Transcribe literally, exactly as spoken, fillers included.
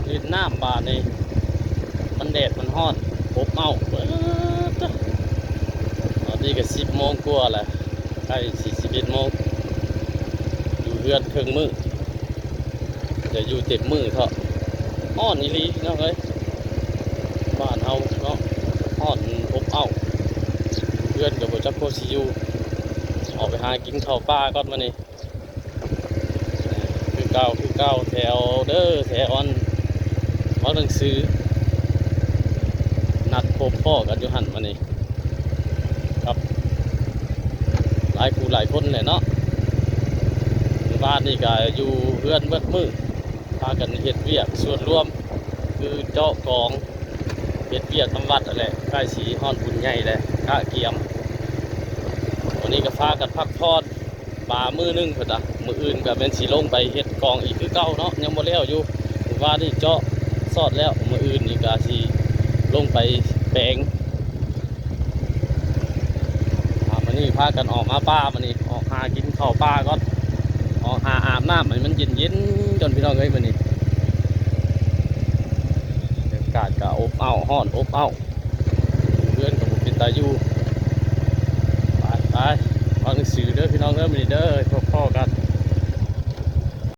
เล่นน้ำบาดนี่ มันแดดมันฮ้อน อบอ้าว เบิด ตอนนี้ก็สิบโมงกว่าแล้ว ใกล้สิสิบเอ็ดโมง อยู่เฮือนเคิ่งมื้อ จะอยู่เต็มมื้อเถาะ ฮ้อนอีหลีเนาะเอ้ย บ้านเฮาเนาะ ฮ้อนอบอ้าว เฮือนก็บ่จักพอสิอยู่ ออกไปหากินข้าวป่าก่อนมื้อนี้ คือเก่า คือเก่า แถวเด้อ แถวอัน เว้าหนังสือ นัดพบพ้อกันอยู่หั่นมื้อนี้ ครับ หลายคู่หลายคนแหละเนาะ มื้อวานนี่ก็อยู่เฮือนเบิดมื้อ พากันเฮ็ดเวียกส่วนรวม คือเจาะกอง เฮ็ดเวียกนำวัดนั่นแหละ ใกล้สิฮอดบุญใหญ่แล้ว กะเกียม วันนี้ก็พากันพักผ่อน ปามื้อหนึ่งพุ้นนะ มื้ออื่นก็แม่นสิลงไปเฮ็ดกองอีกคือเก่าเนาะ ยังบ่แล้วอยู่ มื้อวานนี่เจาะซอดแล้ว มื้ออื่นนี่ก็สิลงไปแปลง อ่า มื้อนี้พากันออกมาป่า มื้อนี้ออกหากินข้าวป่าก่อน ออกหาอาบน้ำให้มันเย็นๆก่อนพี่น้องเอ้ย มื้อนี้ บรรยากาศก็อบอ้าว ฮ้อนอบอ้าว เฮือนก็บ่เป็นตาอยู่ ไป ไป อ่านหนังสือเด้อพี่น้องเด้อ มื้อนี้เด้อ พ้อๆกัน